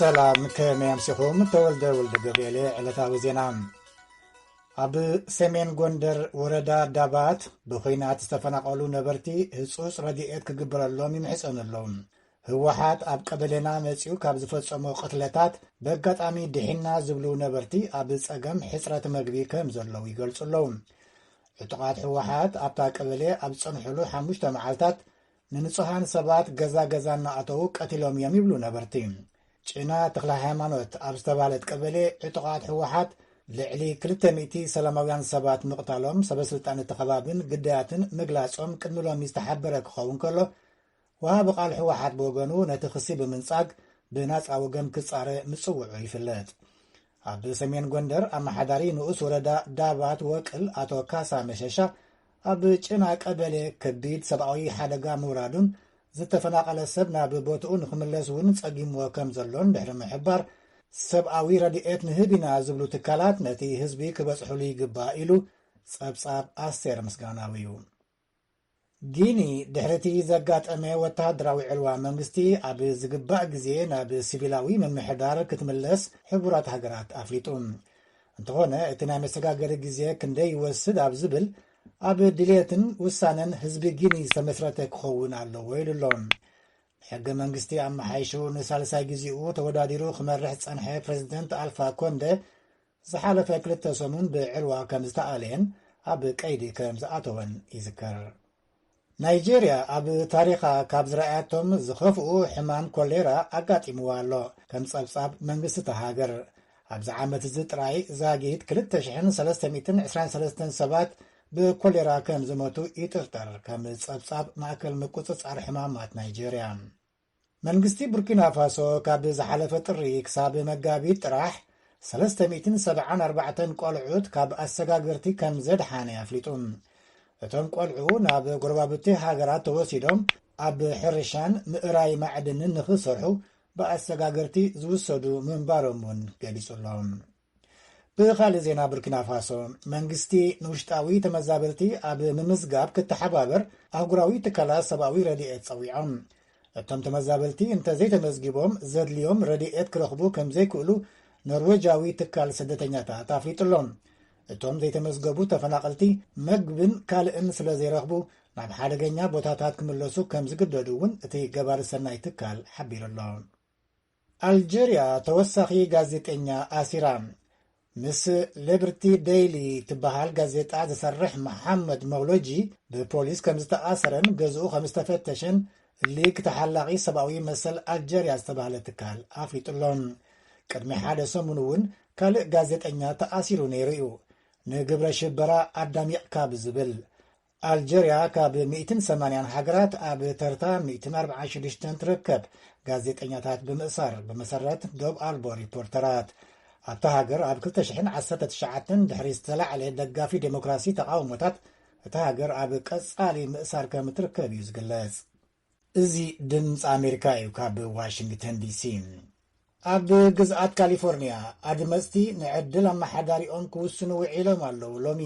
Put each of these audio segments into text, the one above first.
ሰላም፣ ከመይ ኣምሲኹም? ተወልደ ወልደ ገብርኤል። ዕለታዊ ዜና። ኣብ ሰሜን ጎንደር ወረዳ ዳባት ብኹናት ዝተፈናቐሉ ነበርቲ ህጹጽ ረድኤት ክግበረሎም ይምሕጸኑ ኣለዉ። ህወሓት ኣብ ቀበሌና መጺኡ ካብ ዝፈጸሞ ቅትለታት ብኣጋጣሚ ድሒና ዝብሉ ነበርቲ ኣብ ጸገም ሕጽረት መግቢ ከም ዘለዉ ይገልጹ ኣለዉ። ዕጡቓት ህወሓት ኣብታ ቀበሌ ኣብ ዝጸንሑሉ ሓሙሽተ መዓልታት ንንጹሃን ሰባት ገዛ ገዛ እናኣተዉ ቀቲሎም እዮም ይብሉ ነበርቲ። ጭና ተኽለ ሃይማኖት ኣብ ዝተባህለት ቀበሌ ዕጡቓት ህወሓት ልዕሊ ክልተ ሚእቲ ሰላማውያን ሰባት ምቕታሎም ሰበስልጣን እቲ ከባብን ግዳያትን ምግላጾም ቅድሚ ሎሚ ዝተሓበረ ክኸውን ከሎ፣ ወሃቢ ቃል ህወሓት ብወገኑ ነቲ ክሲ ብምንጻግ ብናጻ ወገን ክጻረ ምጽውዑ ይፍለጥ። ኣብ ሰሜን ጎንደር ኣመሓዳሪ ንኡስ ወረዳ ዳባት ወቅል ኣቶ ካሳ መሸሻ ኣብ ጭና ቀበሌ ከቢድ ሰብኣዊ ሓደጋ ምውራዱን ዝተፈናቐለ ሰብ ናብ ቦትኡ ንክምለስ እውን ጸጊምዎ ከም ዘሎን ድሕሪ ምሕባር፣ ሰብኣዊ ረድኤት ንህብ ኢና ዝብሉ ትካላት ነቲ ህዝቢ ክበጽሑሉ ይግባእ ኢሉ ጸብጻብ ኣስቴር ምስጋናው እዩ። ጊኒ ድሕሪ እቲ ዘጋጠመ ወተሃደራዊ ዕልዋ መንግስቲ ኣብ ዝግባእ ግዜ ናብ ሲቪላዊ ምምሕዳር ክትምለስ ሕቡራት ሃገራት ኣፍሊጡ። እንተኾነ እቲ ናይ መሰጋገሪ ግዜ ክንደይ ይወስድ ኣብ ዝብል ኣብ ድሌትን ውሳነን ህዝቢ ጊኒ ዝተመስረተ ክኸውን ኣለዎ ኢሉ ኣሎ። ሕገ መንግስቲ ኣመሓይሹ ንሳልሳይ ግዜኡ ተወዳዲሩ ክመርሕ ዝጸንሐ ፕሬዝደንት ኣልፋ ኮንደ ዝሓለፈ ክልተ ሰሙን ብዕልዋ ከም ዝተኣለየን ኣብ ቀይዲ ከም ዝኣተወን ይዝከር። ናይጄርያ ኣብ ታሪኻ ካብ ዝረኣያቶም ዝኸፍኡ ሕማም ኮሌራ ኣጋጢምዋ ኣሎ። ከም ጸብጻብ መንግስቲ እታ ሃገር ኣብዚ ዓመት እዚ ጥራይ ዛጊት ክልተ ሽሕን ሰለስተ ሚእትን ዕስራን ሰለስተን ሰባት ብኮሌራ ከም ዝሞቱ ይጥርጠር፣ ከም ጸብጻብ ማእከል ምቁጽጻር ሕማማት ናይጄርያ። መንግስቲ ቡርኪና ፋሶ ካብ ዝሓለፈ ጥሪ ክሳብ መጋቢት ጥራሕ ሰለስተ ሚእትን ሰብዓን ኣርባዕተን ቆልዑት ካብ ኣሰጋገርቲ ከም ዘድሓነ ኣፍሊጡ። እቶም ቆልዑ ናብ ጎረባብቲ ሃገራት ተወሲዶም ኣብ ሕርሻን ምእራይ ማዕድንን ንኽሰርሑ ብኣሰጋገርቲ ዝውሰዱ ምንባሮም እውን ገሊጹ ኣሎ። ብኻልእ ዜና፣ ቡርኪና ፋሶ መንግስቲ ንውሽጣዊ ተመዛበልቲ ኣብ ምምዝጋብ ክተሓባበር ኣህጉራዊ ትካላት ሰብኣዊ ረድኤት ጸዊዖም። እቶም ተመዛበልቲ እንተዘይተመዝጊቦም ዘድልዮም ረድኤት ክረኽቡ ከም ዘይክእሉ ኖርዌጃዊ ትካል ስደተኛታት ኣፍሊጡ ኣሎ። እቶም ዘይተመዝገቡ ተፈናቐልቲ መግብን ካልእን ስለ ዘይረኽቡ ናብ ሓደገኛ ቦታታት ክምለሱ ከም ዝግደዱ እውን እቲ ገባሪ ሰናይ ትካል ሓቢሩ ኣሎ። ኣልጀርያ ተወሳኺ ጋዜጠኛ ኣሲራ። ምስ ሊበርቲ ደይሊ ትበሃል ጋዜጣ ዝሰርሕ መሓመድ መውሎጂ ብፖሊስ ከም ዝተኣሰረን ገዝኡ ከም ዝተፈተሸን ሊግ ተሓላቒ ሰብኣዊ መሰል ኣልጀርያ ዝተባህለ ትካል ኣፍሊጡ ኣሎ። ቅድሚ ሓደ ሰሙን እውን ካልእ ጋዜጠኛ ተኣሲሩ ነይሩ እዩ፣ ንግብረ ሽበራ ኣዳሚቕካ ብዝብል። ኣልጀርያ ካብ ሚእትን ሰማንያን ሃገራት ኣብ ተርታ ሚእትን ኣርባዓን ሽዱሽተን ትርከብ፣ ጋዜጠኛታት ብምእሳር፣ ብመሰረት ዶብ ኣልቦ ሪፖርተራት። ኣብታ ሃገር ኣብ ክልተ ሽሕን ዓሰርተ ትሽዓተን ድሕሪ ዝተላዕለ ደጋፊ ዴሞክራሲ ተቓውሞታት፣ እታ ሃገር ኣብ ቀጻሊ ምእሳር ከም እትርከብ እዩ ዝግለጽ። እዚ ድምፂ ኣሜሪካ እዩ። ካብ ዋሽንግተን ዲሲ። ኣብ ግዝኣት ካሊፎርኒያ ኣድመፅቲ ንዕድል ኣመሓዳሪኦም ክውስኑ ውዒሎም ኣለዉ። ሎሚ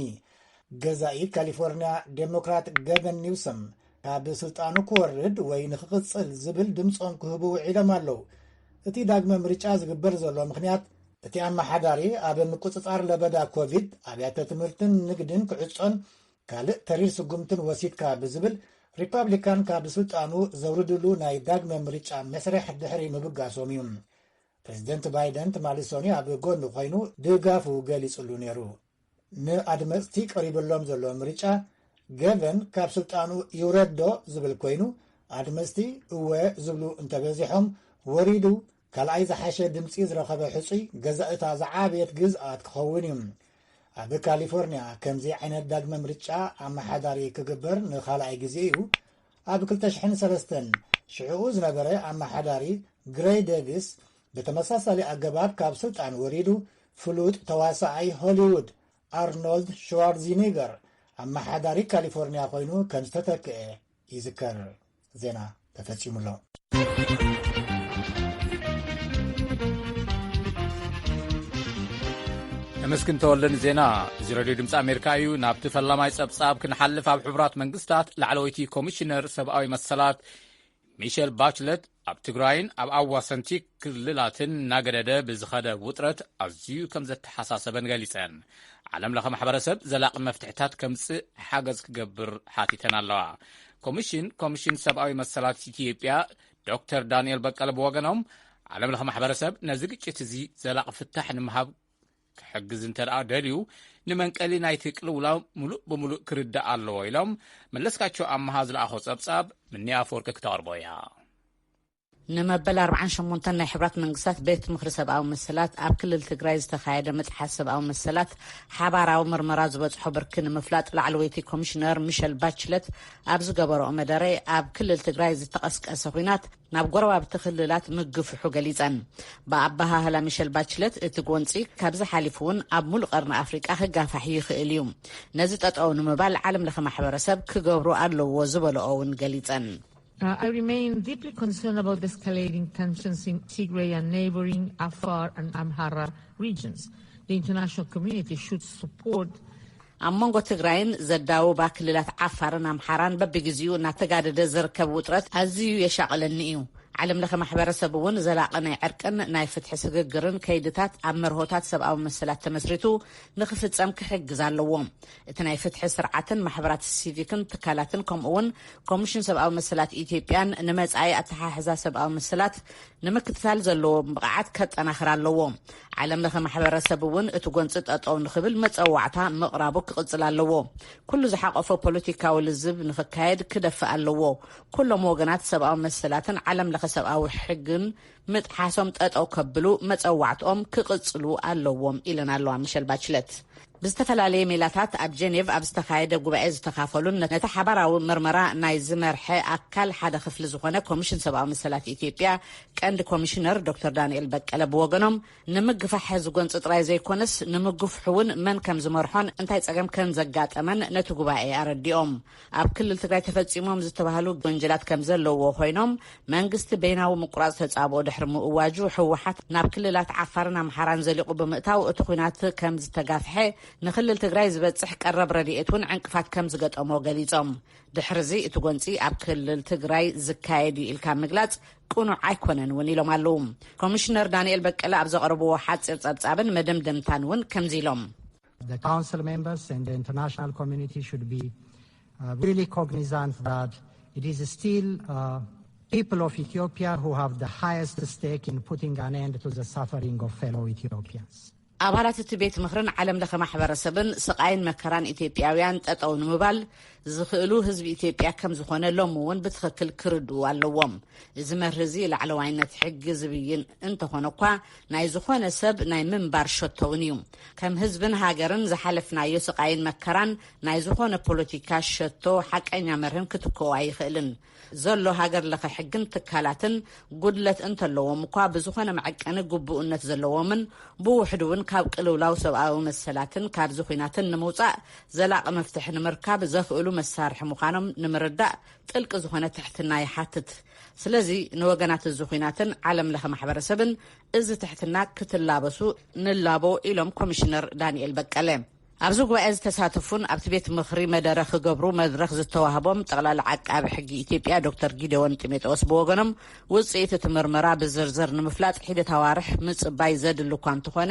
ገዛኢ ካሊፎርኒያ ዴሞክራት ገቨን ኒውሰም ካብ ስልጣኑ ክወርድ ወይ ንክቕፅል ዝብል ድምፆም ክህቡ ውዒሎም ኣለዉ። እቲ ዳግመ ምርጫ ዝግበር ዘሎ ምኽንያት፣ እቲ ኣመሓዳሪ ኣብ ምቁፅፃር ለበዳ ኮቪድ፣ ኣብያተ ትምህርትን ንግድን ክዕጾን ካልእ ተሪር ስጉምትን ወሲድካ ብዝብል ሪፓብሊካን ካብ ስልጣኑ ዘውርድሉ ናይ ዳግመ ምርጫ መስርሕ ድሕሪ ምብጋሶም እዩ። ፕሬዚደንት ባይደን ትማሊ ሰኑይ ኣብ ጎኑ ኮይኑ ድጋፉ ገሊጹሉ ነይሩ። ንኣድመፅቲ ቀሪብሎም ዘሎ ምርጫ ገቨን ካብ ስልጣኑ ይውረድ ዶ ዝብል ኮይኑ፣ ኣድመፅቲ እወ ዝብሉ እንተበዚሖም፣ ወሪዱ ካልኣይ ዝሓሸ ድምፂ ዝረኸበ ሕፁይ ገዛእታ ዝዓበየት ግዝኣት ክኸውን እዩ። ኣብ ካሊፎርኒያ ከምዚ ዓይነት ዳግመ ምርጫ ኣመሓዳሪ ክግበር ንኻልኣይ ግዜ እዩ። ኣብ ክልተ ሽሕን ሰለስተን ሽዕኡ ዝነበረ ኣመሓዳሪ ግሬይ ዴቪስ ብተመሳሳሊ ኣገባብ ካብ ስልጣን ወሪዱ፣ ፍሉጥ ተዋሳኣይ ሆሊውድ ኣርኖልድ ሽዋርዚኒገር ኣመሓዳሪ ካሊፎርኒያ ኮይኑ ከም ዝተተክአ ይዝከር። ዜና ተፈጺሙ ኣሎ። ነመስግን ተወልደ ንዜና። እዚ ሬድዮ ድምፂ ኣሜሪካ እዩ። ናብቲ ፈላማይ ጸብጻብ ክንሓልፍ፣ ኣብ ሕቡራት መንግስታት ላዕለወይቲ ኮሚሽነር ሰብኣዊ መሰላት ሚሸል ባችለት ኣብ ትግራይን ኣብ ኣዋሰንቲ ክልላትን እናገደደ ብዝኸደ ውጥረት ኣዝዩ ከም ዘተሓሳሰበን ገሊጸን። ዓለም ለኸ ማሕበረሰብ ዘላቒ መፍትሕታት ከምጽእ ሓገዝ ክገብር ሓቲተን ኣለዋ። ኮሚሽን ኮሚሽን ሰብኣዊ መሰላት ኢትዮጵያ ዶክተር ዳንኤል በቀለ ብወገኖም፣ ዓለም ለኸ ማሕበረሰብ ነዚ ግጭት እዚ ዘላቒ ፍታሕ ንምሃብ ክሕግዝ እንተ ደኣ ደልዩ፣ ንመንቀሊ ናይቲ ቅልውላው ምሉእ ብምሉእ ክርዳእ ኣለዎ ኢሎም። መለስካቸው ኣመሃ ዝለኣኾ ጸብጻብ ምኒ ኣፈወርቂ ክተቕርቦ እያ። ንመበል ኣርባዓን ሸሞንተን ናይ ሕብራት መንግስታት ቤት ምኽሪ ሰብኣዊ መሰላት ኣብ ክልል ትግራይ ዝተኻየደ ምጥሓስ ሰብኣዊ መሰላት ሓባራዊ ምርመራ ዝበጽሖ ብርኪ ንምፍላጥ ላዕለወይቲ ኮሚሽነር ሚሸል ባችለት ኣብ ዝገበረኦ መደረ፣ ኣብ ክልል ትግራይ ዝተቐስቀሰ ኹናት ናብ ጎረባብቲ ክልላት ምግፍሑ ገሊጸን። ብኣበሃህላ ሚሸል ባችለት፣ እቲ ጎንጺ ካብዚ ሓሊፉ እውን ኣብ ሙሉእ ቀርኒ ኣፍሪቃ ክጋፋሕ ይኽእል እዩ። ነዚ ጠጠው ንምባል ዓለም ለኸ ማሕበረሰብ ክገብሩ ኣለዎ ዝበለኦ እውን ገሊጸን። Uh, I remain deeply concerned about the escalating tensions in Tigray and neighboring Afar and Amhara regions. The international community should support ኣብ መንጎ ትግራይን ዘዳውባ ክልላት ዓፋርን ኣምሓራን በብግዜኡ እናተጋደደ ዝርከብ ውጥረት ኣዝዩ የሻቕለኒ እዩ። ዓለም ለኸ ማሕበረሰብ እውን ዘላቒ ናይ ዕርቅን ናይ ፍትሒ ስግግርን ከይድታት ኣብ መርሆታት ሰብኣዊ መሰላት ተመስሪቱ ንክፍጸም ክሕግዝ ኣለዎ። እቲ ናይ ፍትሒ ስርዓትን ማሕበራት ሲቪክን ትካላትን ከምኡ እውን ኮሚሽን ሰብኣዊ መሰላት ኢትዮጵያን ንመጻኢ ኣተሓሕዛ ሰብኣዊ መሰላት ንምክትታል ዘለዎ ብቕዓት ከጠናኽር ኣለዎ። ዓለም ለኸ ማሕበረሰብ እውን እቲ ጎንፂ ጠጠው ንኽብል መፀዋዕታ ምቕራቡ ክቕፅል ኣለዎ። ኩሉ ዝሓቆፈ ፖለቲካዊ ልዝብ ንኽካየድ ክደፍእ ኣለዎ። ኩሎም ወገናት ሰብኣዊ መሰላትን ዓለም ለኸ ሰብኣዊ ሕግን ምጥሓሶም ጠጠው ከብሉ መፀዋዕትኦም ክቕፅሉ ኣለዎም ኢለን ኣለዋ ሚሸል ባችለት። ብዝተፈላለየ ሜላታት ኣብ ጀኔቭ ኣብ ዝተኻየደ ጉባኤ ዝተኻፈሉን ነቲ ሓባራዊ ምርመራ ናይ ዝመርሐ ኣካል ሓደ ክፍሊ ዝኾነ ኮሚሽን ሰብኣዊ መሰላት ኢትዮጵያ ቀንዲ ኮሚሽነር ዶክተር ዳንኤል በቀለ ብወገኖም፣ ንምግፋሕ ዝጎንፂ ጥራይ ዘይኮነስ ንምግፍሑ እውን መን ከም ዝመርሖን እንታይ ፀገም ከም ዘጋጠመን ነቲ ጉባኤ ኣረዲኦም። ኣብ ክልል ትግራይ ተፈፂሞም ዝተባህሉ ወንጀላት ከም ዘለዎ ኮይኖም፣ መንግስቲ በይናዊ ምቁራፅ ተፃብኦ ድሕሪ ምእዋጁ፣ ህወሓት ናብ ክልላት ዓፋርን ኣምሓራን ዘሊቑ ብምእታው እቲ ኲናት ከም ዝተጋፍሐ፣ ንክልል ትግራይ ዝበፅሕ ቀረብ ረድኤት እውን ዕንቅፋት ከም ዝገጠሞ ገሊፆም። ድሕርዚ እቲ ጎንፂ ኣብ ክልል ትግራይ ዝካየድ እዩ ኢልካ ምግላፅ ቅኑዕ ኣይኮነን እውን ኢሎም ኣለዉ። ኮሚሽነር ዳንኤል በቀለ ኣብ ዘቕረብዎ ሓፂር ፀብፃብን መደምደምታን እውን ከምዚ ኢሎም። The council members and the international community should be uh, really cognizant that it is still uh, people of Ethiopia who have the highest stake in putting an end to the suffering of fellow Ethiopians. ኣባላት እቲ ቤት ምኽርን ዓለም ለኸ ማሕበረሰብን ስቓይን መከራን ኢትዮጵያውያን ጠጠው ንምባል ዝኽእሉ ህዝቢ ኢትዮጵያ ከም ዝኾነ ሎሚ እውን ብትኽክል ክርድኡ ኣለዎም። እዚ መርህ እዚ ላዕለዋይነት ሕጊ ዝብይን እንተኾነ እኳ፣ ናይ ዝኾነ ሰብ ናይ ምንባር ሸቶ እውን እዩ። ከም ህዝብን ሃገርን ዝሓለፍናዮ ስቓይን መከራን ናይ ዝኾነ ፖለቲካ ሸቶ ሓቀኛ መርህን ክትክኦ ኣይኽእልን። ዘሎ ሃገር ለኸ ሕግን ትካላትን ጉድለት እንተለዎም እኳ፣ ብዝኾነ መዐቀኒ ግቡእነት ዘለዎምን ብውሕዱ እውን ካብ ቅልውላው ሰብኣዊ መሰላትን ካብዚ ኹናትን ንምውፃእ ዘላቒ መፍትሒ ንምርካብ ዘኽእሉ መሳርሒ ምዃኖም ንምርዳእ ጥልቂ ዝኾነ ትሕትና ይሓትት። ስለዚ ንወገናት እዚ ኹናትን ዓለም ለኸ ማሕበረሰብን እዚ ትሕትና ክትላበሱ ንላቦ ኢሎም ኮሚሽነር ዳንኤል በቀለ። ኣብዚ ጉባኤ ዝተሳተፉን ኣብቲ ቤት ምኽሪ መደረ ክገብሩ መድረኽ ዝተዋህቦም ጠቕላሊ ዓቃቢ ሕጊ ኢትዮጵያ ዶክተር ጊደዎን ጢሞቴዎስ ብወገኖም፣ ውፅኢት እቲ ምርመራ ብዝርዝር ንምፍላጥ ሒደት ኣዋርሕ ምፅባይ ዘድሊ እኳ እንተኾነ፣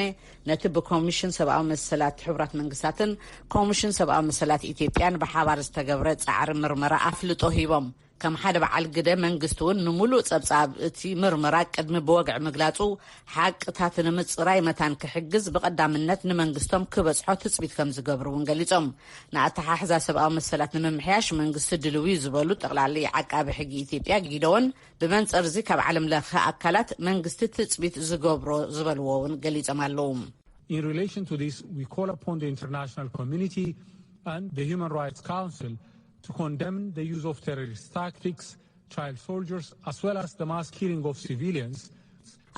ነቲ ብኮሚሽን ሰብኣዊ መሰላት ሕቡራት መንግስታትን ኮሚሽን ሰብኣዊ መሰላት ኢትዮጵያን ብሓባር ዝተገብረ ፃዕሪ ምርመራ ኣፍልጦ ሂቦም። ከም ሓደ በዓል ግደ መንግስቲ እውን ንምሉእ ጸብጻብ እቲ ምርመራ ቅድሚ ብወግዒ ምግላጹ፣ ሓቅታት ንምጽራይ መታን ክሕግዝ ብቐዳምነት ንመንግስቶም ክበጽሖ ትጽቢት ከም ዝገብሩ እውን ገሊጾም። ንኣተሓሕዛ ሰብኣዊ መሰላት ንምምሕያሽ መንግስቲ ድልው እዩ ዝበሉ ጠቕላሊ ዓቃቢ ሕጊ ኢትዮጵያ ጊደዎን፣ ብመንጽር እዚ ካብ ዓለም ለኸ ኣካላት መንግስቲ ትጽቢት ዝገብሮ ዝበልዎ እውን ገሊጾም ኣለዉ። In relation to this, we call upon the international community and the Human Rights Council to condemn the use of terrorist tactics, child soldiers, as well as the mass killing of civilians.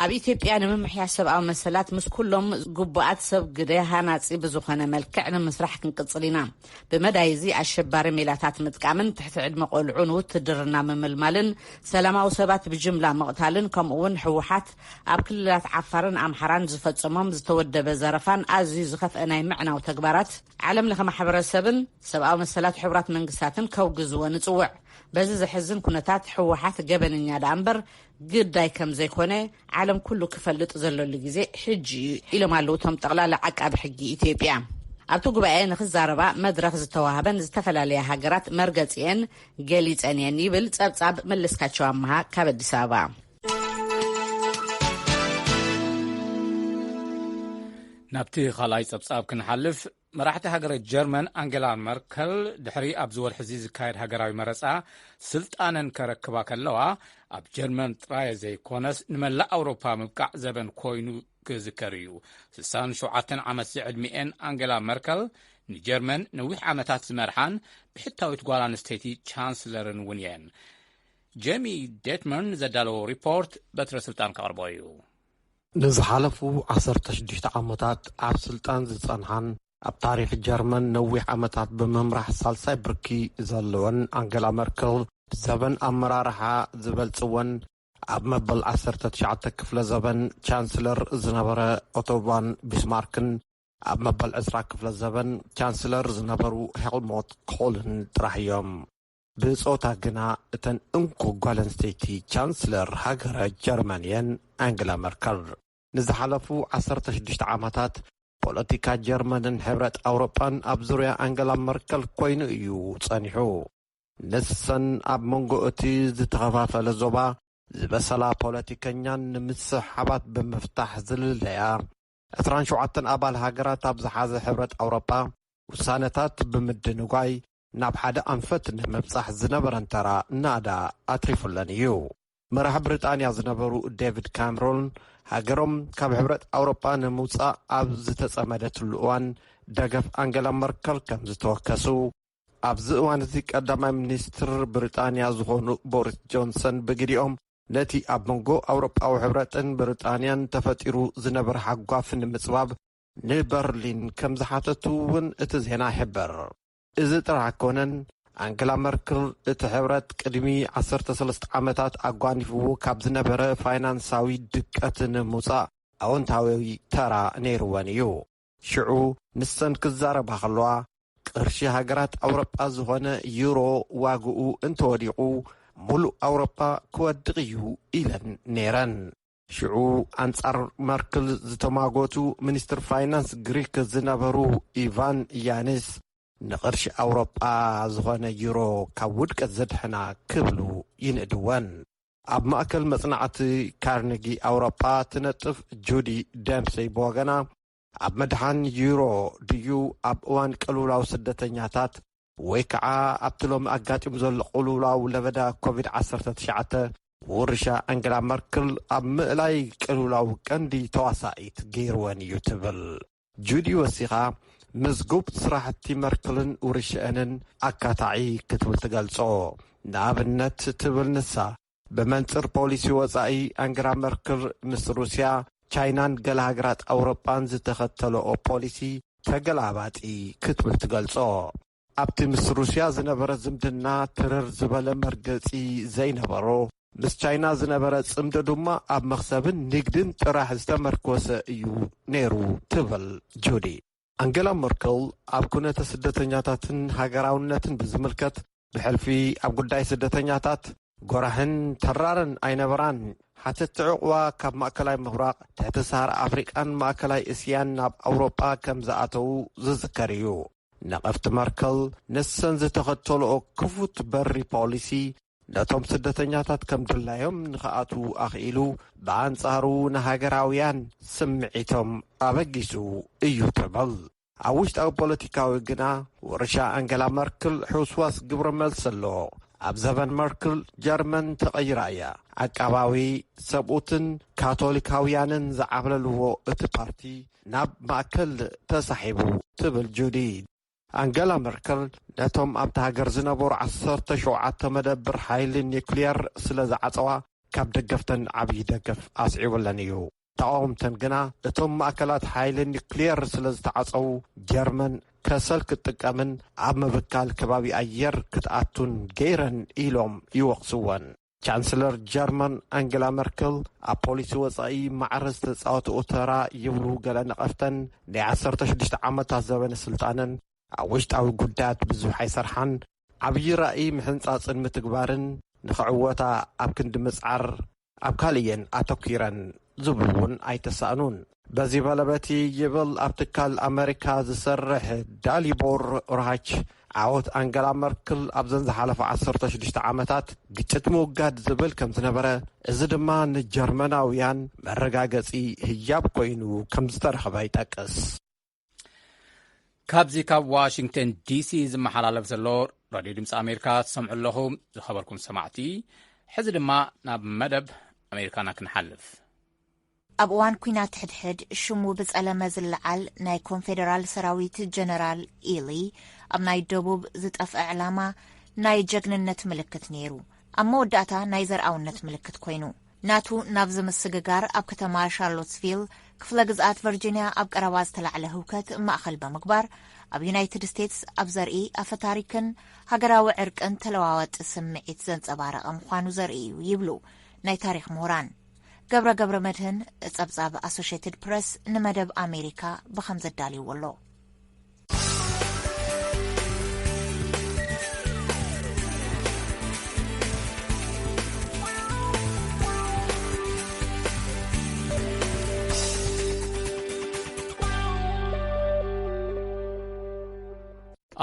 ኣብ ኢትዮጵያ ንምምሕያሽ ሰብኣዊ መሰላት ምስ ኩሎም ግቡኣት ሰብ ግደ ሃናጺ ብዝኾነ መልክዕ ንምስራሕ ክንቅጽል ኢና። ብመዳይ እዚ ኣሸባሪ ሜላታት ምጥቃምን ትሕቲ ዕድመ ቆልዑ ንውትድርና ምምልማልን ሰላማዊ ሰባት ብጅምላ ምቕታልን ከምኡ እውን ህወሓት ኣብ ክልላት ዓፋርን ኣምሓራን ዝፈጸሞም ዝተወደበ ዘረፋን ኣዝዩ ዝኸፍአ ናይ ምዕናው ተግባራት ዓለም ለኸ ማሕበረሰብን ሰብኣዊ መሰላት ሕቡራት መንግስታትን ከውግዝዎ ንጽውዕ። በዚ ዘሕዝን ኩነታት ህወሓት ገበነኛ ደኣ እምበር ግዳይ ከም ዘይኮነ ዓለም ኩሉ ክፈልጥ ዘለሉ ግዜ ሕጂ እዩ ኢሎም ኣለዉ እቶም ጠቕላላ ዓቃቢ ሕጊ ኢትዮጵያ። ኣብቲ ጉባኤ ንክዛረባ መድረኽ ዝተዋህበን ዝተፈላለያ ሃገራት መርገጺኤን ገሊጸን እየን ይብል ጸብጻብ መለስካቸው ኣመሃ ካብ ኣዲስ ኣበባ። ናብቲ ካልኣይ ጸብጻብ ክንሓልፍ፣ መራሕቲ ሃገረ ጀርመን ኣንገላ መርከል ድሕሪ ኣብዚ ወርሒ እዚ ዝካየድ ሃገራዊ መረጻ ስልጣነን ከረክባ ከለዋ፣ ኣብ ጀርመን ጥራይ ዘይኮነስ ንመላእ ኣውሮፓ ምብቃዕ ዘበን ኮይኑ ክዝከር እዩ። ስሳን ሸውዓተን ዓመት ዝዕድሚኤን ኣንገላ መርከል ንጀርመን ነዊሕ ዓመታት ዝመርሓን ብሕታዊት ጓል ኣንስተይቲ ቻንስለርን እውን እየን። ጄሚ ዴትመርን ዘዳለዎ ሪፖርት በትረ ስልጣን ከቕርቦ እዩ። ንዝሓለፉ ዓሰርተ ሽዱሽተ ዓመታት ኣብ ስልጣን ዝጸንሓን ኣብ ታሪኽ ጀርመን ነዊሕ ዓመታት ብምምራሕ ሳልሳይ ብርኪ ዘለወን ኣንገላ መርከል፣ ብዘበን ኣመራርሓ ዝበልጽወን ኣብ መበል ዓሰርተ ትሽዓተ ክፍለ ዘበን ቻንስለር ዝነበረ ኦቶ ቫን ቢስማርክን ኣብ መበል ዕስራ ክፍለ ዘበን ቻንስለር ዝነበሩ ሄልሞት ኮልን ጥራሕ እዮም። ብጾታ ግና እተን እንኮ ጓል ኣንስተይቲ ቻንስለር ሃገረ ጀርመን እየን፣ ኣንግላ መርከል። ንዝሓለፉ ዓሰርተ ሽዱሽተ ዓመታት ፖለቲካ ጀርመንን ሕብረት ኣውሮጳን ኣብ ዙርያ ኣንገላ መርከል ኮይኑ እዩ ጸኒሑ። ንሰን ኣብ መንጎ እቲ ዝተኸፋፈለ ዞባ ዝበሰላ ፖለቲከኛን ንምስሕሓባት ብምፍታሕ ዝልለያ ዕስራን ሸውዓተን ኣባል ሃገራት ኣብ ዝሓዘ ሕብረት ኣውሮጳ ውሳነታት ብምድንጓይ ናብ ሓደ ኣንፈት ንምብጻሕ ዝነበረን ተራ ናዳ ኣትሪፉለን እዩ። መራሕ ብሪጣንያ ዝነበሩ ዴቪድ ካምሮን ሃገሮም ካብ ሕብረት ኣውሮጳ ንምውጻእ ኣብ ዝተጸመደትሉ እዋን ደገፍ ኣንገላ መርከል ከም ዝተወከሱ፣ ኣብዚ እዋን እዚ ቀዳማይ ሚኒስትር ብሪጣንያ ዝኾኑ ቦሪስ ጆንሰን ብግዲኦም ነቲ ኣብ መንጎ ኣውሮጳዊ ሕብረትን ብሪጣንያን ተፈጢሩ ዝነበረ ሓጓፍ ንምጽባብ ንበርሊን ከም ዝሓተቱ እውን እቲ ዜና ይሕብር። እዚ ጥራሕ ኣይኮነን፣ ኣንገላ መርክል እቲ ሕብረት ቅድሚ ዓሰርተ ሰለስተ ዓመታት ኣጓኒፍዎ ካብ ዝነበረ ፋይናንሳዊ ድቀት ንምውጻእ ኣወንታዊ ተራ ነይርወን እዩ። ሽዑ ንሰን ክዛረባ ከለዋ፣ ቅርሺ ሃገራት ኣውሮጳ ዝኾነ ዩሮ ዋግኡ እንተወዲቑ፣ ሙሉእ ኣውሮጳ ክወድቕ እዩ ኢለን ነይረን። ሽዑ ኣንጻር መርክል ዝተማጎቱ ሚኒስትር ፋይናንስ ግሪክ ዝነበሩ ኢቫን ያኒስ፣ ንቕርሺ ኣውሮጳ ዝኾነ ዩሮ ካብ ውድቀት ዘድሕና ክብሉ ይንእድወን። ኣብ ማእከል መጽናዕቲ ካርነጊ ኣውሮጳ ትነጥፍ ጁዲ ደምሰይ ብወገና፣ ኣብ ምድሓን ዩሮ ድዩ ኣብ እዋን ቅልውላው ስደተኛታት ወይ ከዓ ኣብቲ ሎሚ ኣጋጢሙ ዘሎ ቅልውላው ለበዳ ኮቪድ ዓሰርተ ትሽዓተ ውርሻ ኣንገላ መርክል ኣብ ምእላይ ቅልውላው ቀንዲ ተዋሳኢት ገይርወን እዩ ትብል። ጁዲ ወሲኻ፣ ምዝጉብ ስራሕቲ መርክልን ውርሽአንን ኣካታዒ ክትብል ትገልጾ። ንኣብነት ትብል ንሳ፣ ብመንጽር ፖሊሲ ወጻኢ ኣንገላ መርክል ምስ ሩስያ፣ ቻይናን ገለ ሃገራት ኣውሮጳን ዝተኸተለኦ ፖሊሲ ተገላባጢ ክትብል ትገልጾ። ኣብቲ ምስ ሩስያ ዝነበረ ዝምድና ትርር ዝበለ መርገጺ ዘይነበሮ፣ ምስ ቻይና ዝነበረ ጽምዶ ድማ ኣብ መኽሰብን ንግድን ጥራሕ ዝተመርኮሰ እዩ ነይሩ ትብል ጁዲ። ኣንገላ መርከል ኣብ ኩነተ ስደተኛታትን ሃገራውነትን ብዝምልከት፣ ብሕልፊ ኣብ ጉዳይ ስደተኛታት ጎራሕን ተራርን ኣይነበራን። ሓተቲ ዕቑባ ካብ ማእከላይ ምብራቕ፣ ትሕቲ ሰሃራ ኣፍሪቃን ማእከላይ እስያን ናብ ኣውሮጳ ከም ዝኣተዉ ዝዝከር እዩ። ነቐፍቲ መርከል ንሰን ዝተኸተልኦ ክፉት በሪ ፖሊሲ፣ ነቶም ስደተኛታት ከም ድላዮም ንኽኣትዉ ኣኽኢሉ፣ ብኣንጻሩ ንሃገራውያን ስምዒቶም ኣበጊሱ እዩ ትብል። ኣብ ውሽጣዊ ፖለቲካዊ ግና፣ ውርሻ ኣንገላ መርክል ሕውስዋስ ግብረ መልሲ ኣሎ። ኣብ ዘበን መርክል ጀርመን ተቐይራ እያ። ዓቃባዊ፣ ሰብኡትን ካቶሊካውያንን ዝዓብለልዎ እቲ ፓርቲ ናብ ማእከል ተሳሒቡ ትብል ጁዲ። ኣንገላ መርከል ነቶም ኣብቲ ሃገር ዝነበሩ ዓሰርተ ሸውዓተ መደብር ሓይሊ ኒውክሊየር ስለ ዝዓጸዋ፣ ካብ ደገፍተን ዓብዪ ደገፍ ኣስዒቡለን እዩ። ተቓወምተን ግና፣ እቶም ማእከላት ሓይሊ ኒውክሊየር ስለ ዝተዓጸዉ፣ ጀርመን ከሰል ክትጥቀምን ኣብ ምብካል ከባቢ ኣየር ክትኣቱን ገይረን ኢሎም ይወቕስወን። ቻንስለር ጀርመን ኣንገላ መርክል ኣብ ፖሊሲ ወጻኢ ማዕረ ዝተጻወትኦ ተራ ይብሉ ገለ ነቐፍተን፣ ናይ ዓሰርተ ሽዱሽተ ዓመታት ዘበነ ስልጣነን ኣብ ውሽጣዊ ጉዳያት ብዙሕ ኣይሰርሓን፣ ዓብዪ ራእይ ምሕንጻጽን ምትግባርን ንኽዕወታ ኣብ ክንዲ ምጽዓር ኣብ ካልእየን ኣተኲረን ዝብሉ እውን ኣይተሳእኑን። በዚ በለበቲ ይብል ኣብ ትካል ኣመሪካ ዝሰርሕ ዳሊቦር ሮሃች፣ ዓወት ኣንገላ መርክል ኣብዘን ዝሓለፈ ዓሰርተ ሽዱሽተ ዓመታት ግጭት ምውጋድ ዝብል ከም ዝነበረ፣ እዚ ድማ ንጀርመናውያን መረጋገጺ ህያብ ኮይኑ ከም ዝተረኽበ ይጠቅስ። ካብዚ ካብ ዋሽንግተን ዲሲ ዝመሓላለፍ ዘሎ ራድዮ ድምፂ ኣሜሪካ ትሰምዑ ኣለኹም። ዝኸበርኩም ሰማዕቲ፣ ሕዚ ድማ ናብ መደብ ኣሜሪካና ክንሓልፍ። ኣብ እዋን ኲናት ሕድሕድ ሽሙ ብጸለመ ዝለዓል ናይ ኮንፌደራል ሰራዊት ጀነራል ኢሊ፣ ኣብ ናይ ደቡብ ዝጠፍአ ዕላማ ናይ ጀግንነት ምልክት ነይሩ። ኣብ መወዳእታ ናይ ዘርኣውነት ምልክት ኮይኑ። ናቱ ናብ ዝምስግጋር ኣብ ከተማ ሻርሎትስቪል ክፍለ ግዝኣት ቨርጂንያ ኣብ ቀረባ ዝተላዕለ ህውከት ማእኸል ብምግባር፣ ኣብ ዩናይትድ ስቴትስ ኣብ ዘርኢ ኣፈታሪክን ሃገራዊ ዕርቅን ተለዋዋጢ ስምዒት ዘንጸባረቐ ምዃኑ ዘርኢ እዩ ይብሉ ናይ ታሪኽ ምሁራን። ገብረ ገብረ መድህን ጸብጻብ ኣሶሽየትድ ፕረስ ንመደብ ኣሜሪካ ብኸም ዘዳልይዎ ኣሎ።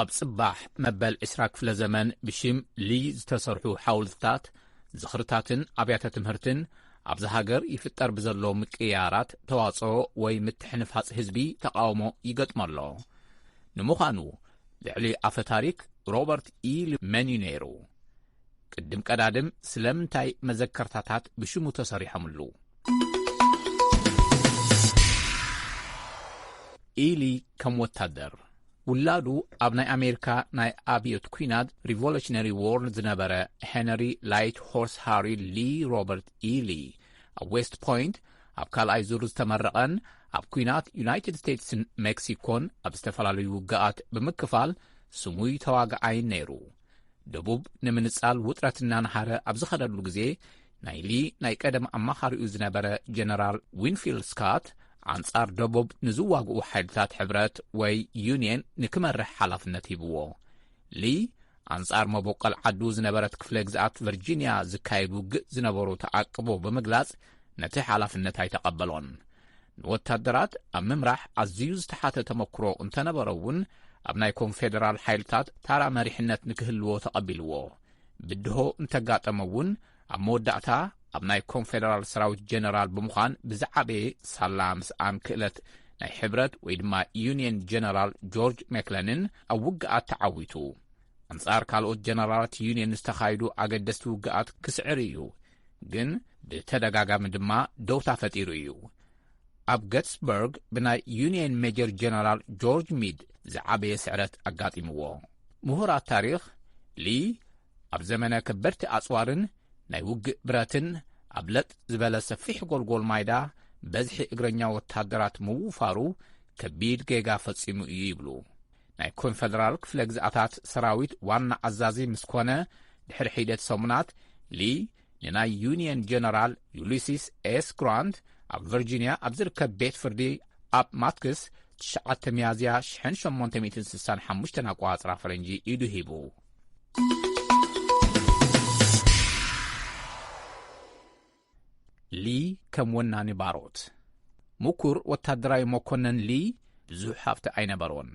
ኣብ ጽባሕ መበል ዕስራ ክፍለ ዘመን ብሽም ሊ ዝተሰርሑ ሓውልትታት፣ ዝኽርታትን ኣብያተ ትምህርትን ኣብዚ ሃገር ይፍጠር ብዘሎ ምቅያራት ተዋጽኦ ወይ ምትሕንፋጽ ህዝቢ ተቃውሞ ይገጥሞ ኣሎ። ንምዃኑ ልዕሊ ኣፈ ታሪክ ሮበርት ኢሊ መን እዩ ነይሩ? ቅድም ቀዳድም ስለምንታይ መዘከርታታት ብሽሙ ተሰሪሖምሉ? ኢሊ ከም ወታደር ውላዱ ኣብ ናይ ኣሜሪካ ናይ ኣብዮት ኲናት ሪቮሉሽነሪ ዎር ዝነበረ ሄነሪ ላይት ሆርስ ሃሪ ሊ ሮበርት ኢሊ ኣብ ዌስት ፖይንት ኣብ ካልኣይ ዙር ዝተመረቐን ኣብ ኲናት ዩናይትድ ስቴትስን ሜክሲኮን ኣብ ዝተፈላለዩ ውግኣት ብምክፋል ስሙይ ተዋግዓይን ነይሩ። ደቡብ ንምንጻል ውጥረት እናነሃረ ኣብ ዝኸደሉ ግዜ ናይ ሊ ናይ ቀደም ኣማኻሪኡ ዝነበረ ጀነራል ዊንፊልድ ስካት ኣንጻር ደቡብ ንዝዋግኡ ሓይልታት ሕብረት ወይ ዩኒየን ንክመርሕ ሓላፍነት ሂብዎ። ሊ ኣንጻር መበቆል ዓዱ ዝነበረት ክፍለ ግዝኣት ቨርጂንያ ዝካየድ ውግእ ዝነበሩ ተዓቅቦ ብምግላጽ ነቲ ሓላፍነት ኣይተቐበሎን። ንወታደራት ኣብ ምምራሕ ኣዝዩ ዝተሓተ ተመክሮ እንተነበሮ እውን ኣብ ናይ ኮንፌደራል ሓይልታት ታራ መሪሕነት ንክህልዎ ተቐቢልዎ። ብድሆ እንተጋጠመ እውን ኣብ መወዳእታ ኣብ ናይ ኮንፌደራል ሰራዊት ጀነራል ብምዃን ብዝዓበየ ሳላ ምስኣን ክእለት ናይ ሕብረት ወይ ድማ ዩኒየን ጀነራል ጆርጅ ሜክለንን ኣብ ውግኣት ተዓዊቱ። ኣንጻር ካልኦት ጀነራላት ዩኒየን ዝተኻየዱ ኣገደስቲ ውግኣት ክስዕር እዩ፣ ግን ብተደጋጋሚ ድማ ደውታ ፈጢሩ እዩ። ኣብ ገትስበርግ ብናይ ዩኒየን ሜጀር ጀነራል ጆርጅ ሚድ ዝዓበየ ስዕረት ኣጋጢምዎ። ምሁራት ታሪኽ ሊ ኣብ ዘመነ ከበድቲ ኣጽዋርን ናይ ውግእ ብረትን ኣብ ለጥ ዝበለ ሰፊሕ ጎልጎል ማይዳ በዝሒ እግረኛ ወታደራት ምውፋሩ ከቢድ ጌጋ ፈጺሙ እዩ ይብሉ። ናይ ኮንፈደራል ክፍለ ግዝኣታት ሰራዊት ዋና ኣዛዚ ምስ ኮነ ድሕሪ ሒደት ሰሙናት ሊ ንናይ ዩኒየን ጀነራል ዩሊሲስ ኤስ ግራንት ኣብ ቨርጂንያ ኣብ ዝርከብ ቤት ፍርዲ ኣብ ማትክስ ትሽዓተ ሚያዝያ ሽሕን ሸሞንተ ሚእትን ስሳን ሓሙሽተን ኣቋጽራ ፈረንጂ ኢዱ ሂቡ። ሊ ከም ወናኒ ባሮት። ምኩር ወታደራዊ መኮነን ሊ ብዙሕ ሃብቲ ኣይነበሮን።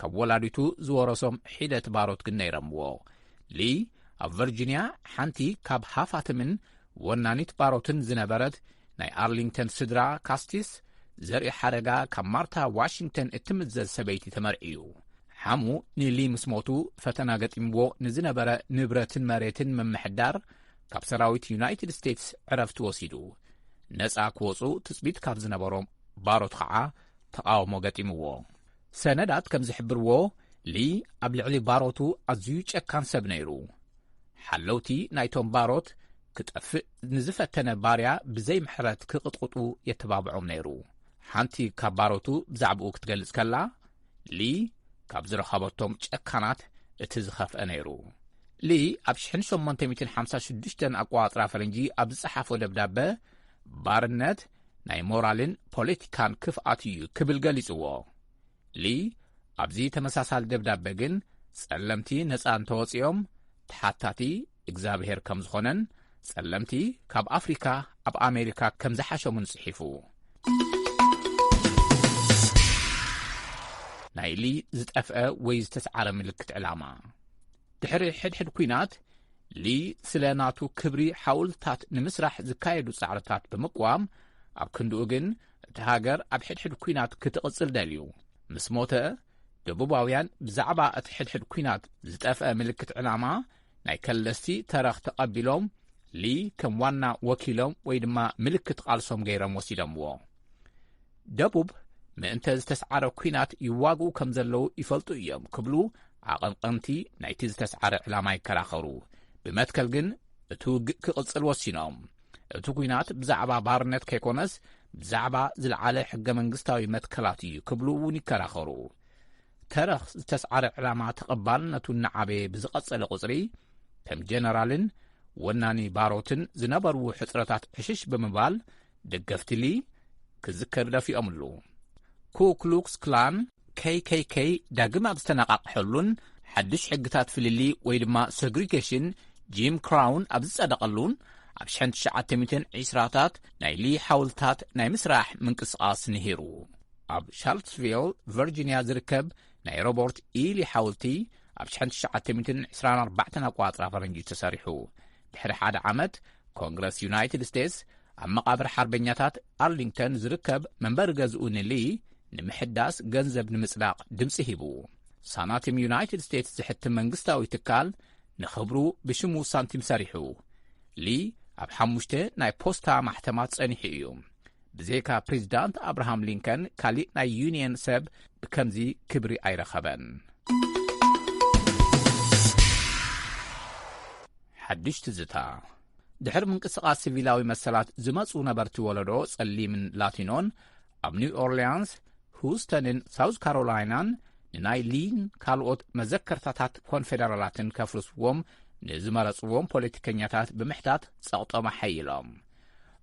ካብ ወላዲቱ ዝወረሶም ሒደት ባሮት ግን ነይረምዎ። ሊ ኣብ ቨርጂንያ ሓንቲ ካብ ሃፋትምን ወናኒት ባሮትን ዝነበረት ናይ ኣርሊንግተን ስድራ ካስቲስ ዘርኢ ሓደጋ ካብ ማርታ ዋሽንግተን እትምዘዝ ሰበይቲ ተመርዕዩ። ሓሙ ንሊ ምስ ሞቱ ፈተና ገጢምዎ ንዝነበረ ንብረትን መሬትን ምምሕዳር ካብ ሰራዊት ዩናይትድ ስቴትስ ዕረፍቲ ወሲዱ። ነጻ ክወጹ ትጽቢት ካብ ዝነበሮም ባሮት ኸዓ ተቓውሞ ገጢምዎ። ሰነዳት ከም ዝሕብርዎ ሊ ኣብ ልዕሊ ባሮቱ ኣዝዩ ጨካን ሰብ ነይሩ። ሓለውቲ ናይቶም ባሮት ክጠፍእ ንዝፈተነ ባርያ ብዘይ ምሕረት ክቕጥቕጡ የተባብዖም ነይሩ። ሓንቲ ካብ ባሮቱ ብዛዕባኡ ክትገልጽ ከላ፣ ሊ ካብ ዝረኸበቶም ጨካናት እቲ ዝኸፍአ ነይሩ። ሊ ኣብ ሽሕን ሸሞንተ ሚእትን ሓምሳ ሽዱሽተን ኣቋጽራ ፈረንጂ ኣብ ዝጸሓፎ ደብዳበ፣ ባርነት ናይ ሞራልን ፖለቲካን ክፍኣት እዩ ክብል ገሊጽዎ። ሊ ኣብዚ ተመሳሳሊ ደብዳበ ግን ጸለምቲ ነጻ እንተወጺኦም፣ ተሓታቲ እግዚኣብሔር ከም ዝኾነን፣ ጸለምቲ ካብ ኣፍሪካ ኣብ ኣሜሪካ ከም ዝሓሸሙን ጽሒፉ። ናይ ሊ ዝጠፍአ ወይ ዝተስዓረ ምልክት ዕላማ። ድሕሪ ሕድሕድ ኲናት፣ ሊ ስለ ናቱ ክብሪ ሓውልታት ንምስራሕ ዝካየዱ ጻዕርታት ብምቅዋም፣ ኣብ ክንድኡ ግን እቲ ሃገር ኣብ ሕድሕድ ኲናት ክትቕጽል ደልዩ። ምስ ሞተ፣ ደቡባውያን ብዛዕባ እቲ ሕድሕድ ኲናት ዝጠፍአ ምልክት ዕላማ ናይ ከለስቲ ተረኽ ተቐቢሎም፣ ሊ ከም ዋና ወኪሎም ወይ ድማ ምልክት ቃልሶም ገይሮም ወሲዶምዎ። ደቡብ ምእንተ ዝተስዓረ ኲናት ይዋግኡ ከም ዘለዉ ይፈልጡ እዮም ክብሉ ኣቐንቐንቲ ናይቲ ዝተስዓረ ዕላማ ይከራኸሩ። ብመትከል ግን እቲ ውግእ ክቕጽል ወሲኖም። እቲ ኲናት ብዛዕባ ባርነት ከይኮነስ ብዛዕባ ዝለዓለ ሕገ መንግስታዊ መትከላት እዩ ክብሉ እውን ይከራኸሩ። ተረኽ ዝተስዓረ ዕላማ ተቐባልነቱ እናዓበየ ብዝቐጸለ ቁጽሪ፣ ከም ጀነራልን ወናኒ ባሮትን ዝነበርዎ ሕጽረታት ዕሽሽ ብምባል፣ ደገፍቲ ሊ ክዝከር ደፊኦምሉ። ኩ ክሉክስ ክላን፣ ኬ ኬ ኬ፣ ዳግም ኣብ ዝተነቓቕሐሉን ሓድሽ ሕግታት ፍልልይ ወይ ድማ ሰግሪጌሽን፣ ጂም ክራውን ኣብ ዝጸደቐሉን፣ ኣብ ሽሕን ትሽዓተ ሚእትን ዕስራታት ናይ ሊ ሓውልታት ናይ ምስራሕ ምንቅስቓስ ንሂሩ። ኣብ ሻርልስቪል ቨርጂንያ ዝርከብ ናይ ሮበርት ኢ ሊ ሓውልቲ ኣብ ሽሕን ትሽዓተ ሚእትን ዕስራን ኣርባዕተን ኣቆጻጽራ ፈረንጂ ተሰሪሑ። ድሕሪ ሓደ ዓመት፣ ኮንግረስ ዩናይትድ ስቴትስ ኣብ መቓብር ሓርበኛታት ኣርሊንግተን ዝርከብ መንበሪ ገዝኡ ንሊ ንምሕዳስ ገንዘብ ንምጽዳቕ ድምጺ ሂቡ። ሳናቲም ዩናይትድ ስቴትስ ዝሕትም መንግስታዊ ትካል ንኽብሩ ብሽሙ ሳንቲም ሰሪሑ። ሊ ኣብ ሓሙሽተ ናይ ፖስታ ማሕተማት ጸኒሑ እዩ። ብዘይካ ፕሬዚዳንት ኣብርሃም ሊንከን፣ ካሊእ ናይ ዩኒየን ሰብ ብከምዚ ክብሪ ኣይረኸበን። ሓድሽ ትዝታ። ድሕሪ ምንቅስቓስ ሲቪላዊ መሰላት ዝመጹ ነበርቲ ወለዶ ጸሊምን ላቲኖን፣ ኣብ ኒው ኦርሊያንስ፣ ሁስተንን ሳውዝ ካሮላይናን ንናይ ሊን ካልኦት መዘከርታታት ኮንፌደራላትን ከፍርስዎም ንዝመረጽዎም ፖለቲከኛታት ብምሕታት ጸቕጦም ኣሐይሎም።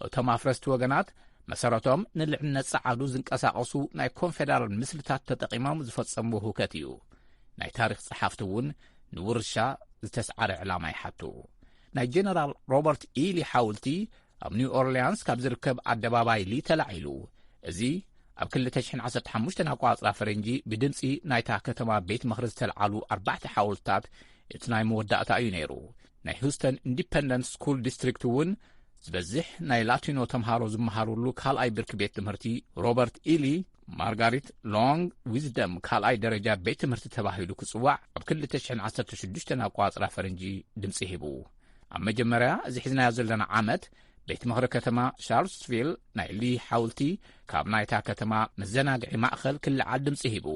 እቶም ኣፍረስቲ ወገናት መሰረቶም ንልዕልነት ጸዓዱ ዝንቀሳቐሱ ናይ ኮንፌደራል ምስልታት ተጠቒሞም ዝፈጸምዎ ህውከት እዩ። ናይ ታሪኽ ጸሓፍቲ እውን ንውርሻ ዝተስዓረ ዕላማ ይሓቱ። ናይ ጀነራል ሮበርት ኢሊ ሓውልቲ ኣብ ኒው ኦርሊያንስ ካብ ዝርከብ ኣደባባይ ሊ ተላዒሉ። እዚ ኣብ ክልተ ሽሕን ዓሰርተ ሓሙሽተን ኣቋጽራ ፈረንጂ ብድምጺ ናይታ ከተማ ቤት ምኽሪ ዝተልዓሉ ኣርባዕተ ሓውልታት እቲ ናይ መወዳእታ እዩ ነይሩ። ናይ ሁስተን ኢንዲፐንደንት ስኩል ዲስትሪክት እውን ዝበዝሕ ናይ ላቲኖ ተምሃሮ ዝመሃሩሉ ካልኣይ ብርኪ ቤት ትምህርቲ ሮበርት ኢሊ ማርጋሪት ሎንግ ዊዝደም ካልኣይ ደረጃ ቤት ትምህርቲ ተባሂሉ ክጽዋዕ ኣብ ክልተ ሽሕን ዓሰርተ ሽዱሽተን ኣቋጽራ ፈረንጂ ድምጺ ሂቡ። ኣብ መጀመርያ እዚ ሒዝናዮ ዘለና ዓመት ቤት ምኽሪ ከተማ ሻርልስቪል ናይ ሊ ሓውልቲ ካብ ናይታ ከተማ መዘናግዒ ማእኸል ክልዓል ድምጺ ሂቡ።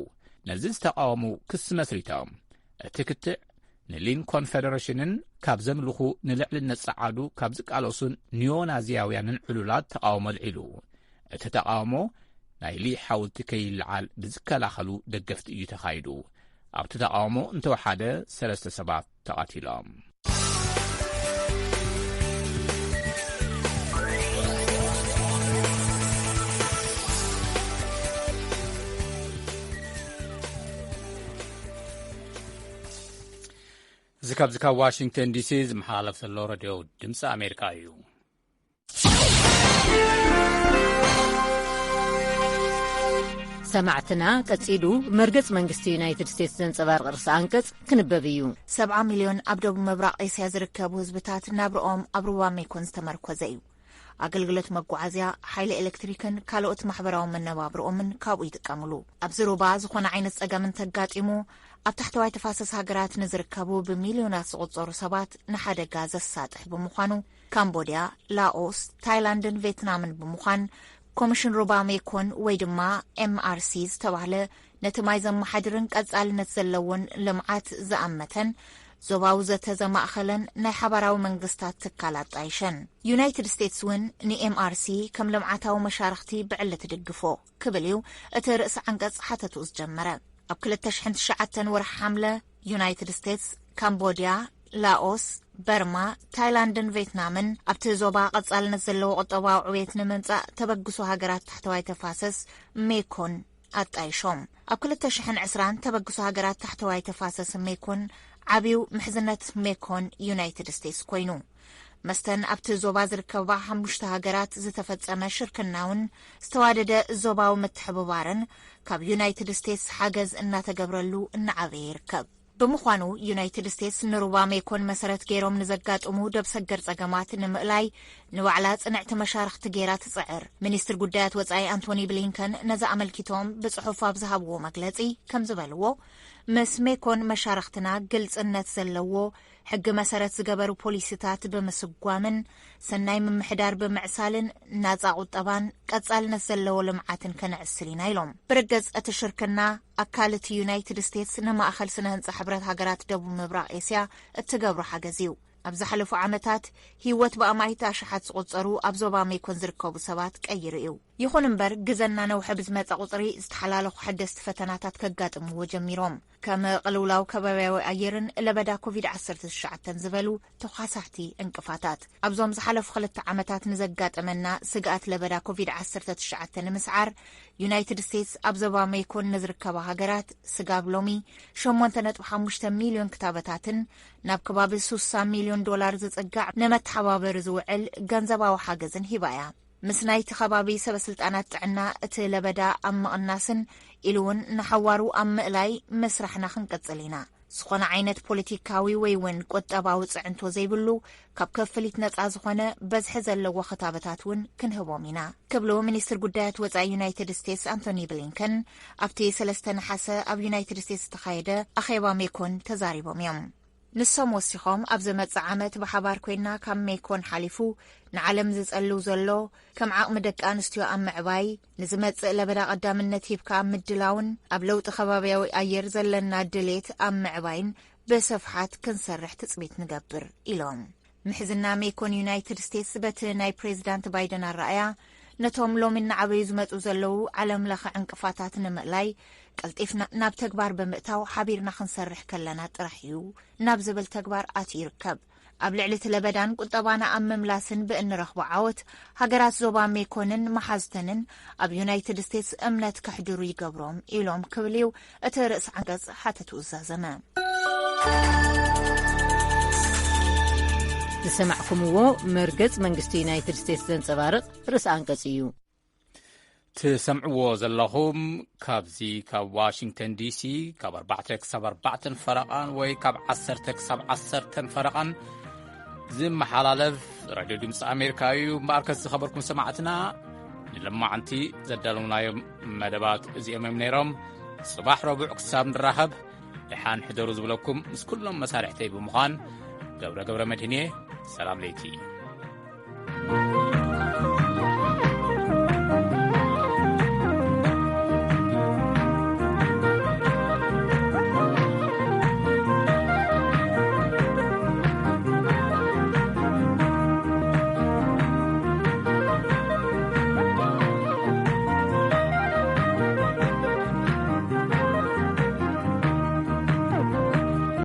ነዚ ዝተቃወሙ ክሲ መስሪቶም። እቲ ክትዕ ንሊን ኮንፌደሬሽንን ካብ ዘምልኹ ንልዕልነት ጸዓዱ ካብ ዝቃለሱን ኒዮናዚያውያንን ዕሉላት ተቃውሞ ኣልዒሉ። እቲ ተቃውሞ ናይ ሊ ሓውልቲ ከይልዓል ብዝከላኸሉ ደገፍቲ እዩ ተኻይዱ። ኣብቲ ተቃውሞ እንተወሓደ ሰለስተ ሰባት ተቐቲሎም። እዚ ካብዚ ካብ ዋሽንግተን ዲሲ ዝመሓላለፍ ዘሎ ረድዮ ድምፂ ኣሜሪካ እዩ። ሰማዕትና፣ ቀጺሉ መርገጽ መንግስቲ ዩናይትድ ስቴትስ ዘንጸባርቕ ርእሰ ኣንቀጽ ክንበብ እዩ። ሰብዓ ሚልዮን ኣብ ደቡብ ምብራቕ ኤስያ ዝርከቡ ህዝብታት ናብርኦም ኣብ ሩባ ሜኮን ዝተመርኮዘ እዩ። ኣገልግሎት መጓዓዝያ፣ ሓይሊ ኤሌክትሪክን ካልኦት ማሕበራዊ መነባብርኦምን ካብኡ ይጥቀምሉ። ኣብዚ ሩባ ዝኾነ ዓይነት ጸገም እንተጋጢሙ፣ ኣብ ታሕተዋይ ተፋሰስ ሃገራት ንዝርከቡ ብሚልዮናት ዝቑጸሩ ሰባት ንሓደጋ ዘሳጥሕ ብምዃኑ፣ ካምቦድያ፣ ላኦስ፣ ታይላንድን ቬትናምን ብምዃን፣ ኮሚሽን ሩባ ሜኮን ወይ ድማ ኤምኣርሲ ዝተባህለ ነቲ ማይ ዘመሓድርን ቀጻልነት ዘለዎን ልምዓት ዝኣመተን ዞባዊ ዘተ ዘማእኸለን ናይ ሓባራዊ መንግስታት ትካል ኣጣይሸን። ዩናይትድ ስቴትስ እውን ንኤምኣርሲ ከም ልምዓታዊ መሻርኽቲ ብዕሊ ትድግፎ ክብል እዩ እቲ ርእሰ ዓንቀጽ ሓተቱ ዝጀመረ። ኣብ ክልተ ሽሕን ትሽዓተን ወርሒ ሓምለ፣ ዩናይትድ ስቴትስ፣ ካምቦድያ፣ ላኦስ፣ በርማ፣ ታይላንድን ቬትናምን ኣብቲ ዞባ ቀጻልነት ዘለዎ ቁጠባዊ ዕብየት ንምምጻእ ተበግሶ ሃገራት ታሕተዋይ ተፋሰስ ሜኮን ኣጣይሾም። ኣብ ክልተ ሽሕን ዕስራን ተበግሶ ሃገራት ታሕተዋይ ተፋሰስ ሜኮን ዓብዩ ምሕዝነት ሜኮን ዩናይትድ ስቴትስ ኮይኑ። መስተን ኣብቲ ዞባ ዝርከባ ሓሙሽተ ሃገራት ዝተፈጸመ ሽርክናውን ዝተዋደደ ዞባዊ ምትሕብባርን ካብ ዩናይትድ ስቴትስ ሓገዝ እናተገብረሉ እናዓበየ ይርከብ። ብምዃኑ ዩናይትድ ስቴትስ ንሩባ ሜኮን መሰረት ገይሮም ንዘጋጥሙ ደብ ሰገር ጸገማት ንምእላይ ንባዕላ ጽንዕቲ መሻርኽቲ ገይራ ትጽዕር። ሚኒስትር ጉዳያት ወጻኢ ኣንቶኒ ብሊንከን ነዚ ኣመልኪቶም ብጽሑፍ ኣብ ዝሃብዎ መግለጺ ከም ዝበልዎ፣ ምስ ሜኮን መሻርኽትና ግልጽነት ዘለዎ ሕጊ መሰረት ዝገበሩ ፖሊሲታት ብምስጓምን ሰናይ ምምሕዳር ብምዕሳልን ናጻ ቁጠባን ቀጻልነት ዘለዎ ልምዓትን ከነዕስል ኢና ኢሎም። ብርግጽ እቲ ሽርክና ኣካል እቲ ዩናይትድ ስቴትስ ንማእኸል ስነ ህንጻ ሕብረት ሃገራት ደቡብ ምብራቕ ኤስያ እትገብሮ ሓገዝ እዩ። ኣብ ዝሓለፉ ዓመታት ህይወት ብኣማኢት ኣሽሓት ዝቑጸሩ ኣብ ዞባ ሜኮን ዝርከቡ ሰባት ቀይሩ እዩ። ይኹን እምበር ግዘ እናነውሐ ብዝመጸ ቁጽሪ ዝተሓላለኹ ሓደስቲ ፈተናታት ከጋጥምዎ ጀሚሮም። ከም ቅልውላው ከባቢያዊ ኣየርን ለበዳ ኮቪድ ዓሰርተ ትሽዓተ ዝበሉ ተዃሳሕቲ እንቅፋታት። ኣብዞም ዝሓለፉ ክልተ ዓመታት ንዘጋጠመና ስግኣት ለበዳ ኮቪድ ዓሰርተ ትሽዓተ ንምስዓር ዩናይትድ ስቴትስ ኣብ ዞባ ሜኮን ንዝርከባ ሃገራት ስጋብ ሎሚ ሸሞንተ ነጥቢ ሓሙሽተ ሚልዮን ክታበታትን ናብ ከባቢ ስሳ ሚልዮን ዶላር ዝጽጋዕ ንመተሓባበሪ ዝውዕል ገንዘባዊ ሓገዝን ሂባ እያ። ምስ ናይቲ ከባቢ ሰበስልጣናት ጥዕና እቲ ለበዳ ኣብ ምቕናስን ኢሉ እውን ንሓዋሩ ኣብ ምእላይ ምስራሕና ክንቅጽል ኢና። ዝኾነ ዓይነት ፖለቲካዊ ወይ እውን ቁጠባዊ ጽዕንቶ ዘይብሉ፣ ካብ ክፍሊት ነጻ ዝኾነ በዝሒ ዘለዎ ክታበታት እውን ክንህቦም ኢና ክብሉ ሚኒስትር ጉዳያት ወጻኢ ዩናይትድ ስቴትስ ኣንቶኒ ብሊንከን ኣብቲ ሰለስተ ነሓሰ ኣብ ዩናይትድ ስቴትስ ዝተኻየደ ኣኼባ ሜኮን ተዛሪቦም እዮም። ንሶም ወሲኾም ኣብ ዝመጽእ ዓመት ብሓባር ኮይና ካብ ሜኮን ሓሊፉ ንዓለም ዝጸልው ዘሎ ከም ዓቕሚ ደቂ ኣንስትዮ ኣብ ምዕባይ ንዝመጽእ ለበዳ ቀዳምነት ሂብካ ኣብ ምድላውን ኣብ ለውጢ ከባቢያዊ ኣየር ዘለና ድሌት ኣብ ምዕባይን ብስፍሓት ክንሰርሕ ትጽቢት ንገብር ኢሎም። ምሕዝና ሜኮን ዩናይትድ ስቴትስ በቲ ናይ ፕሬዚዳንት ባይደን ኣረኣያ ነቶም ሎሚ እናዓበዩ ዝመጹ ዘለዉ ዓለም ለኸ ዕንቅፋታት ንምእላይ ቀልጢፍና ናብ ተግባር ብምእታው ሓቢርና ክንሰርሕ ከለና ጥራሕ እዩ ናብ ዝብል ተግባር ኣትዩ ይርከብ። ኣብ ልዕሊ እቲ ለበዳን ቁጠባና ኣብ ምምላስን ብእንረኽቦ ዓወት ሃገራት ዞባ ሜኮንን መሓዝተንን ኣብ ዩናይትድ ስቴትስ እምነት ከሕድሩ ይገብሮም ኢሎም ክብል እዩ እቲ ርእስ ዓንቀጽ ሓተቱ ዝዛዘመ። ዝሰማዕኩምዎ መርገጽ መንግስቲ ዩናይትድ ስቴትስ ዘንጸባርቕ ርእስ ዓንቀጽ እዩ። ትሰምዕዎ ዘለኹም ካብዚ ካብ ዋሽንግተን ዲሲ ካብ ኣርባዕተ ክሳብ ኣርባዕተን ፈረቓን ወይ ካብ ዓሰርተ ክሳብ ዓሰርተን ፈረቓን ዝመሓላለፍ ራድዮ ድምፂ ኣሜሪካ እዩ። እምበኣርከስ ዝኸበርኩም ሰማዕትና ንለማዓንቲ ዘዳለውናዮም መደባት እዚኦም እዮም ነይሮም። ጽባሕ ረቡዕ ክሳብ ንራኸብ ደሓን ሕደሩ ዝብለኩም ምስ ኩሎም መሳርሕተይ ብምዃን ገብረ ገብረ መድህን እየ። ሰላም ለይቲ።